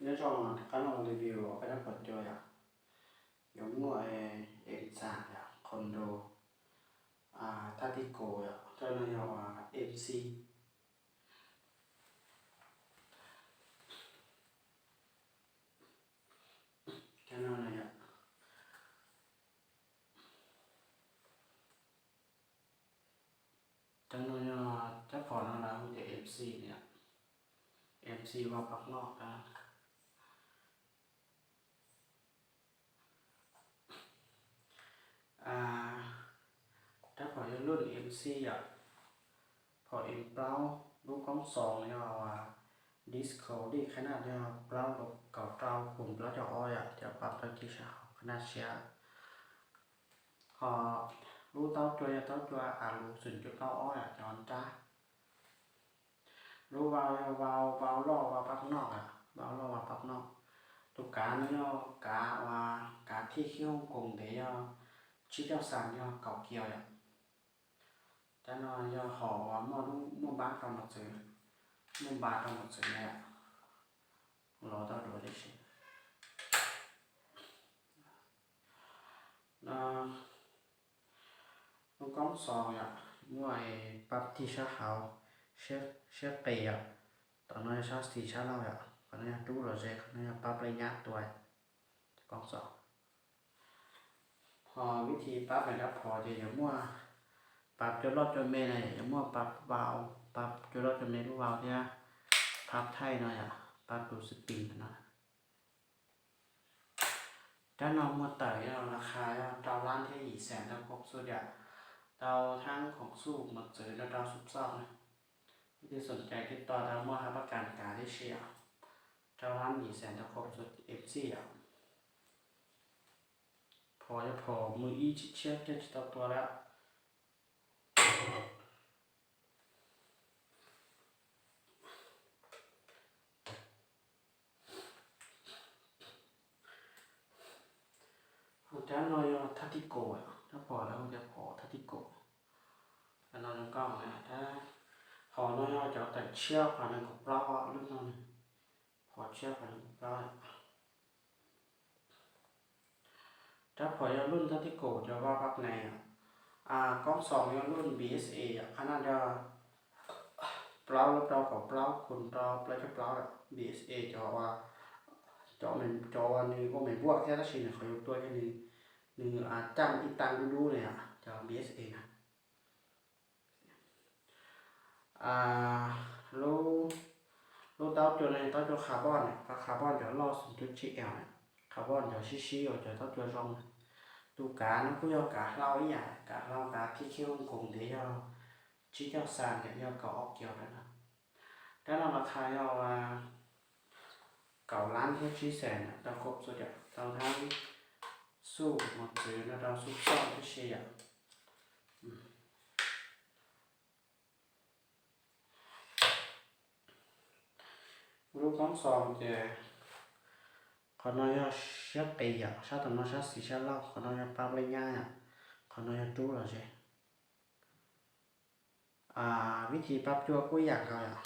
Nyob zoo, rov qab los review peb rab phom cua yom. Yuav muaj MC yom, condo, thab tib kus yom, rab no yog MC. Rab no yom, rab no yog rab phom no lawv hu tias MC na yom. MC vaj pab noj. Rab phom yog lub MC yom, phom MC plaub, lub koob xoos yog disco lij qhab naj yog plaub kaum rau pum plaub caug ob yom, cov pab rau ci sab hauv qhab naj siab. Ho lub taub cua yog taub cua a lus xoom cuaj plaub ob yom, cov nrab. Lub vau yog vau, vau loj vau pab noj, vau loj vau pab noj. Tus kav no yog kav uas kav thij khib hooj koos ntev yog tsib caug xas yog kaum kios yom. Rab no yog hom uas muaj, muaj npab rau mos txwv, muaj npab rau mos txwv na yom. Los tau duav tib si. Lub koob xoos yom, muaj pab thij sab hauv, siab qis yom. Tom no yog sab xis sab laug yom, qhov no yog rub los ze, qhov no yog pab plej nyab tua koob xoos. Ho vib thib pab me rab phom ces yuav muaj pab cua loj cua me na, yuav muaj pab vau, pab cua loj cua me lub vau thiab pab thaij no yom, pab tus spring no. Rab no muaj tawm yog las khas yog rau lab thiab yim xees tau khoom xuj yom, tau thab khoom xuj mos txwv rau rau xub xoj na. Leej twg xoom cai tib toj tau muaj hab pab kas kav tib si yom, rau lab yim xees tau khoom xuj MC yom. Phom yog phom mus ib tsib tshiab kiag tsis tau tua lawm. Ho rab no yog thab tib kus, rab phom lawv hu tias phom thab tib kus. Rab no zoo nkauj na, rab phom no yog cov tawm tshiab phom nees nkaum plaub, lub no phom tshiab phom nees nkaum plaub. Rab phom yog lub thab tib kus cov vaj pab nais, koob xoos yog lub BSA yom, qhab naj yog plaub lub rau kaum plaub kun rau plaub caug plaub BSA cov, cov uas nws ua me npuaj thiab tab sis nws qhov yuav tua yog nws, nws caj ib tag dub dub na yom, cov BSA na. Lub taub cua no yog taub cua carbon, cov carbon cov loj xoom cuaj tsib L, carbon cov sib sib uas cov taub cua zoo. Tus kav no kuj yog kav hlau ib yam, kav hlau kav thij khib hooj koos ntev yog tsib caug xas yom, yog kaum ob kios rau no. Rab no las khas yog kaum lab thiab tsib xees tau khoom xuj yom, tau thab xuj mos txwv rau rau xub xoj tib si yom. Lub koob xoos ces qhov no yog siab qis yom, sab tom no sab xis sab laug, qhov no yog pab plej nyab yom, qhov no yog rub los ze. Vib thib pab cua kuj ib yam nkaus yom.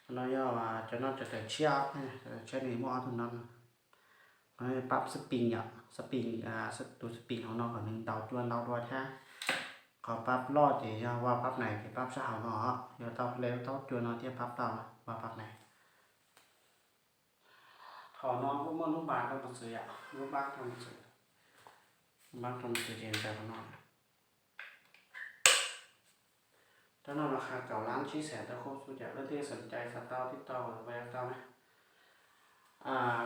Qhov no yog cov no cov tawm tshiab, tawm tshiab nws muaj ob tug no. Qhov no yog pab spring yom, spring, tus spring hauv no kom nws ntaus cua ntau dua thiab. Qhov pab loj ces yog vaj pab nais ces pab sab hauv no, yog tau hle lub taub cua no thiaj pab tau vaj pab nais. Qhov no kuj muaj lub npab rau mos txwv yom, lub npab rau mos txwv, npab rau mos txwv ces ntawm qhov no. Rab no las khas kaum lab tsib xees tau khoom xuj yom, leej twg xoom cai xav tau tib tau los pab tau na.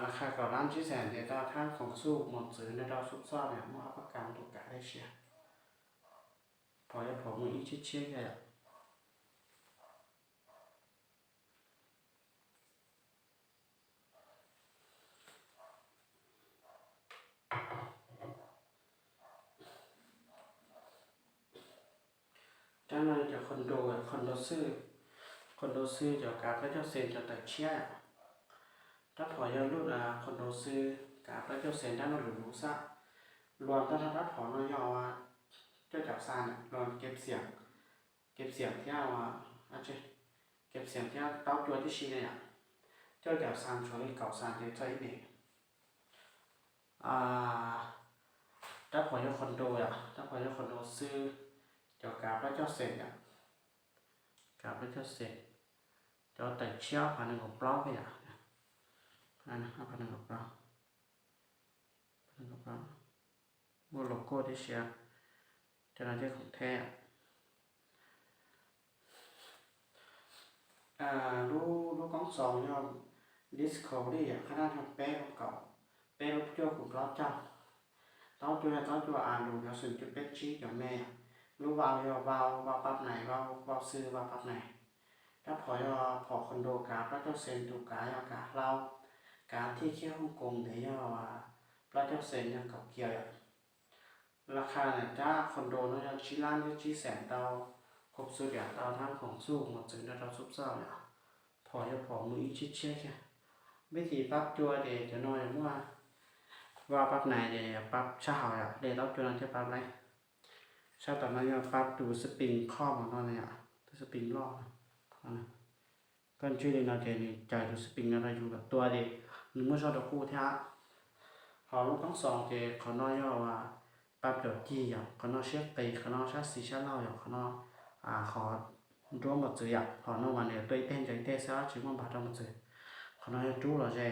Las khas kaum lab tsib xees ces tau thab khoom xuj mos txwv nrog rau xub xoj na, muaj hab pab kas tus kav tib si. Phom yog phom mus ib tsib tshiab kiag yom. Rab no cov condo, condo xwb, condo xwb cov kav plaub caug xees cov tawm tshiab. Rab phom yog lub condo xwb kav plaub caug xees, rab no lus lus xwb. Luag ntaj rab phom no yog cuaj caum xas, luag kev xiam, kev xiam thiab, kev xiam thiab taub cua tib si na yom. Coj caum xas tshuav li kaum xas ces txog ib mev. Rab phom yog condo yom, rab phom yog condo xwb, cov kav plaub caug xees yom, kav plaub caug xees, cov tawm tshiab ob phav nees nkaum plaub yom, ob phav nees nkaum plaub, muaj logo tib si, cov no thiaj khoom theb. Lub koob xoos yog Discovery yom, qhab naj yog peb lub kaum, peb lub cuaj kum plaub caug, taub cua yog taub cua Alu yog xoom cuaj peb tsib cov me. Lub vau yog vau, vau pab nais, vau, vau xwb, vau pab nais. Rab phom yog phom condo kav plaub caug xees, tus kav yog kav hlau, kav thij khiab Hong Kong ntev yog plaub caug xees, yog kaum kiaus yom. Laj qha rab condo no yog tsib lab thiab tsib xees tau, khoom xub diam tau thab khoom xuj mos txwv nrog rau xub xoj yom. Phom yog phom mus ib tshiab tshiab kiag. Vij thim pab cua ces cov no yog muaj vaj pab nais ces pab sab hauv yom, le taub cua no thiaj pab lawm. Sab tom no yog pab tus xab pees qhov no no yom, tus xab pees loj. Koj ntswj li no ces nws caws tus xab pees no rau yus kom tua ces nws muaj zog rau kuj thiab. Ho lub koob xoos ces qhov no yog pab cov cig yom, qhov no siab qis, qhov no sab xis sab laug yom, qhov no qhov nruab mos txwv yom, qhov no mas nws tua ib teg ntsaws ib teg xwb tsis muaj npag rau mos txwv. Qhov no yog rub los ze.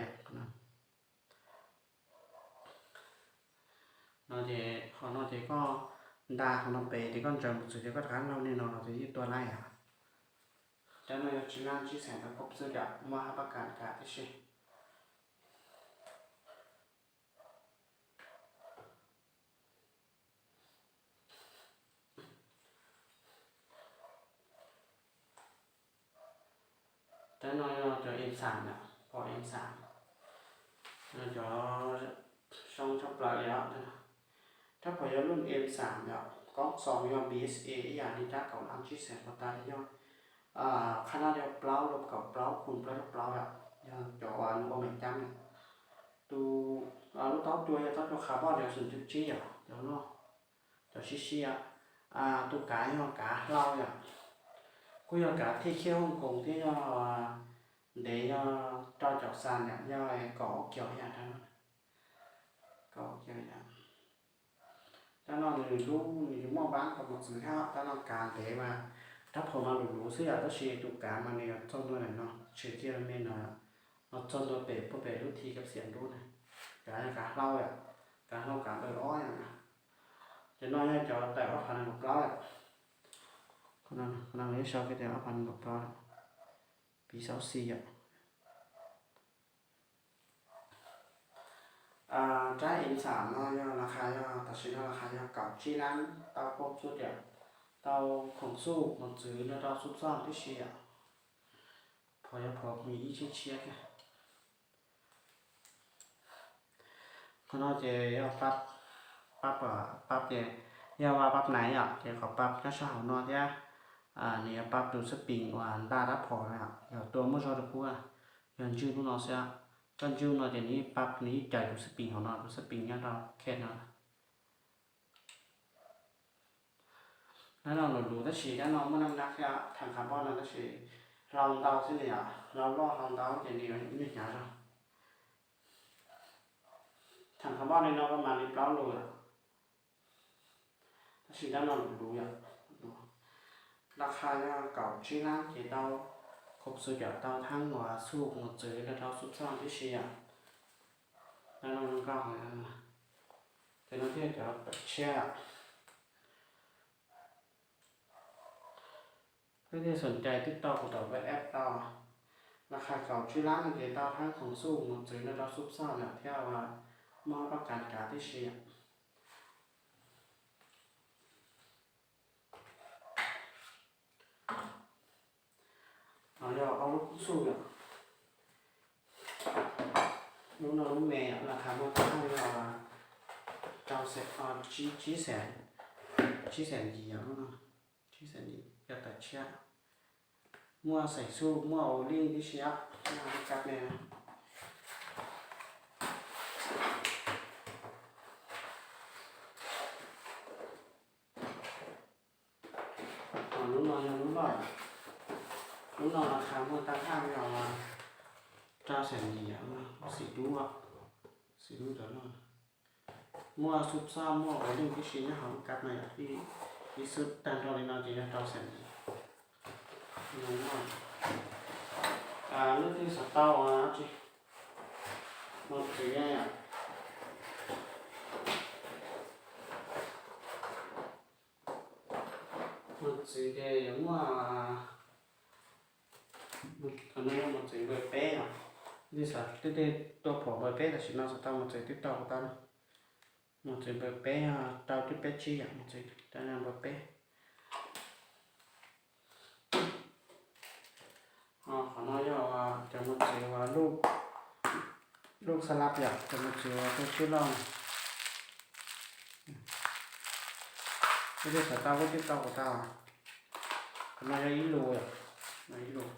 No ces qhov no ces koj nta qhov no pem ces koj ntsaws mos txwv ces koj rov qab laug li no los ces yeej tua laij yom. Rab no yog tsib lab tsib xees tau khoom xub diam, muaj hab pab kas kav tib si. Rab no yog cov em xam yom, phom em xam, cov zoo tshaj plaws li os. Rab phom yog lub em xam yom, koob xoos yog B S A ib yam li rab kaum lab tsib xees puas tas li yog, qhab naj yog plaub, lub kaum plaub, khum plaub yog plaub yom, yog cov uas lub ua meem cab yom. Tus, lub taub cua yog taub cua qhab npoj yog xoom cuaj tsib yom, cov loj, cov sib sib. Tus kav yog kav hlau yom, kuj yog kav thij khiab Hong Kong thiab yog ntev yog rau caum xas yom, yog kaum ob kiaus yom, kaum ob kiaus yom. Rab no nws lub nws muaj npab rau mos txwv thiab, rab no kav ntev mas rab phom mas lus luv xwb yom, tab sis tus kav mas nws txog ntua ntawm no, tshwm kiag me no, no txog ntua pem puag pem lub thim kab xiam lub na. Kav kav hlau yom, kav hlau kav npawg ob yom. Cov no yog cov tawm ob phav nees nkaum plaub yom. Qhov no ib sau kiag tias ob phav nees nkaum plaub, piv xauv xis yom. Rab em xam no yog las qha yog tam sim no las qha yog kaum tsib lab, tau khoom xuj diam, tau khoom xuj mos txwv nrog rau xub xoj tib si yom. Phom yog phom mus ib tshiab tshiab thiab. Qhov no ces yog pab, pab, pab ces yog vaj pab nais yom, ces qhov pab nyob sab hauv no thiab. Nws yog pab tus xab pees uas ntaj rab phom no yom, yog tua muaj zog rau kuj, yog ntswj lub no xwb. Koj ntswj lub no ces nws yeej pab, nws yeej caws tus xab pees hauv no, tus xab pees nyob rau khe no. Rab no lus luv tab sis rab no muaj neeg nab thiab, theem qhov npoj no tab sis hlau ntau xwb li yom, hlau loj hlau ntau ces nws nyuag hnyav zog. Theem qhov npoj li no koj mam li plaub lus, tab sis rab no lus luv yom. Las qha yog kaum tsib lab ces tau khoom xuj diam, tau thab uas xuj mos txwv nrog rau xub xoj tib si yom. Rab no zoo nkauj, ces no thiaj cov pem tshiab. Leej twg xoom cai twb tau kuv tom WhatsApp tau. Las qha kaum tsib lab no ces tau thab khoom xuj mos txwv nrog rau xub xoj yom thiab uas muaj pab kas kav tib si. Yog ob lub koob xuj yom. Lub no lub me yom, las qha muaj tag yog rau xees, tsib xees, tsib xees yim yom, lub no tsib xees yim yog tawm tshiab. Muaj xeem xuj, muaj ua lij tib si, kab me. Lub no yog lub loj, lub no las qha muaj tag yog Rau xam nyim yom, xim dub, xim dub ntawm no. Muaj xub xob muaj ua lwj tib si nyob hauv lub kab no yom, ib xub tag nrho li no ces yog rau xam nyim. Lub twg xav tau tsi, mus txwv yom. Mus txwv ces yuav muaj, qhov no yog mus txwv npawb peb os. Leej twg xav, leej twg tua phuam npawb peb tam sim no xav tau mus txwv twb tau tau na. Mus txwv npawb peb, rau twb peb tsib yom, mus txwv npawb peb. Qhov no yog cov mus txwv lub xa lab yom, cov mus txwv tua tsib loj. Leej twg xav tau kuj twb tau tau. Qhov no yog ib lus, ib lus.